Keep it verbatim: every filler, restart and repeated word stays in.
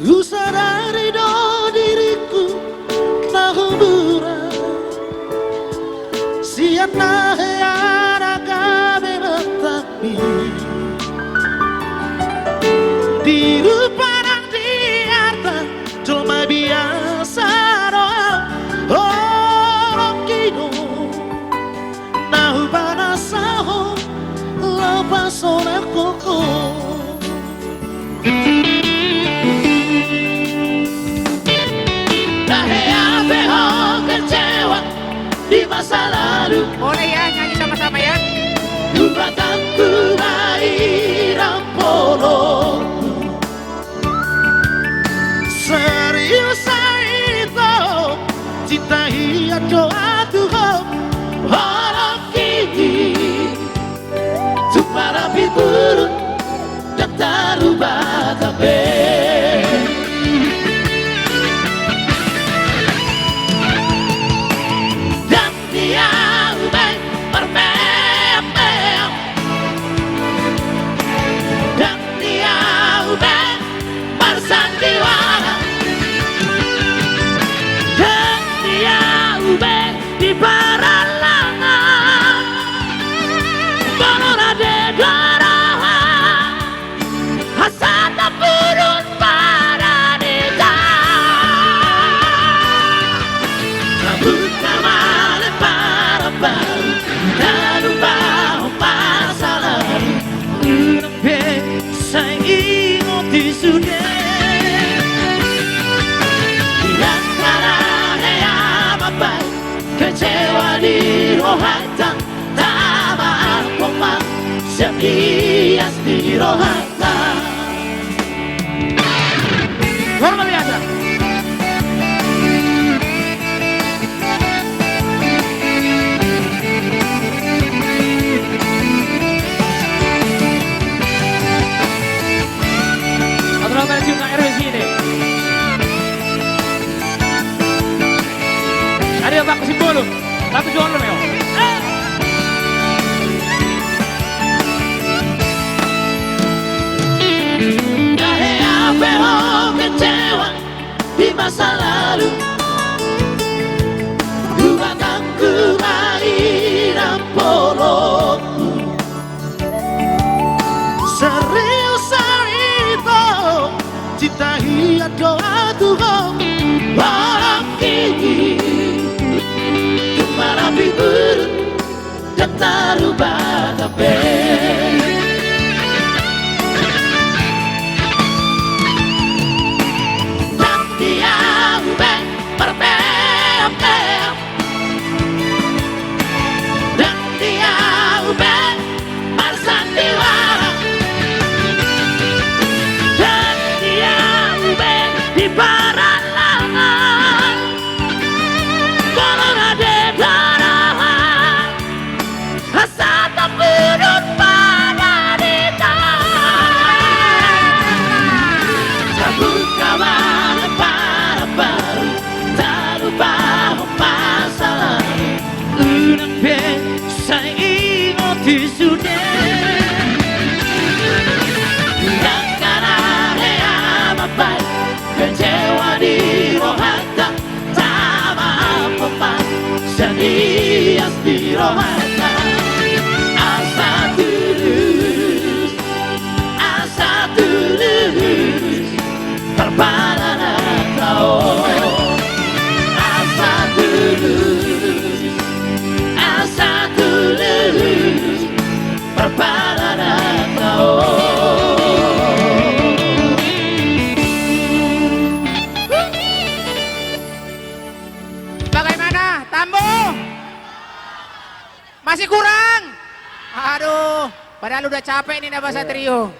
Husadari do diringku na humurang sian na hea na gabe manang di rupa nang di arta, jolma biasa do au. Holong i do na hupanasahon laho pasonang ho. Na hea pe ho kecewa di masa lalu. Boleh ya, nyanyi sama-sama ya. Hubatangku ma i rampolongku. Serius ito, cinta hian do au tu ho. Holong i, tung marapi burut, ndang tarubata be. Ndang di au be marmeam-meam. Ndang di au be marsandiwara. Ndang di au be di parallangan. Molo rade do roha, asa tampulun paradita. Tabuka ma lae parambaru, talupahon masa lalu. Unang be sai ingot i sude. Di angka na hea mambahen kecewa di rohanta, tamaafhon ma sian ias ni rohanta. Luar biasa. Atur apa sih, Kak R W sini? Ada apa ke simbolu? Satu jual lo, Meo. Na hea pe ho kecewa di masa lalu. Hubatangku ma i rampolongku. Serius ito, cinta hian do au tu ho. Holong i, tung marapi burut, ndang tarubata be. Ndang di au be marmeam-meam. Ndang di au be marsandiwara. Ndang di au be di parallangan. Molo rade do roha, asa tampulun paradita. Tabuka ma lae parambaru, talupahon masa lalu. Unang be sai ingot i sude. Di angka na hea mambahen kecewa di rohanta, tamaafhon ma sian ias ni rohanta. Asa tulus, asa tulus parparananta on. Asa tulus, asa tulus parparananta on. Bagaimana? Tambo? Masih kurang? Aduh, padahal udah capek nih nabahas trio.